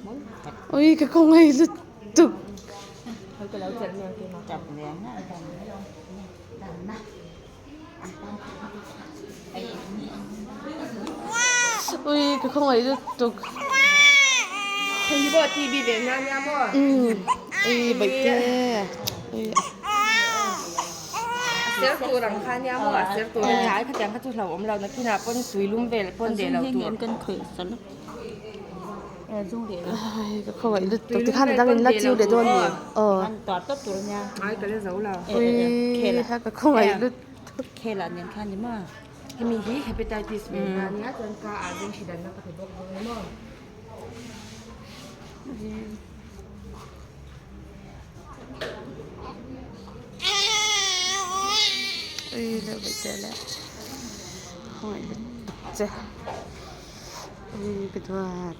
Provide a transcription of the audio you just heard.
Ui ka khawngaih lutuk. Ui ka khawngaih lutuk. Umm ui baihte ui. Ka khawngaih lutuk tikhan a dang in la chiu leh dawn ni aw ui ka khawngaih lutuk ui leh khawngaih lutuk che. Ui ka duat.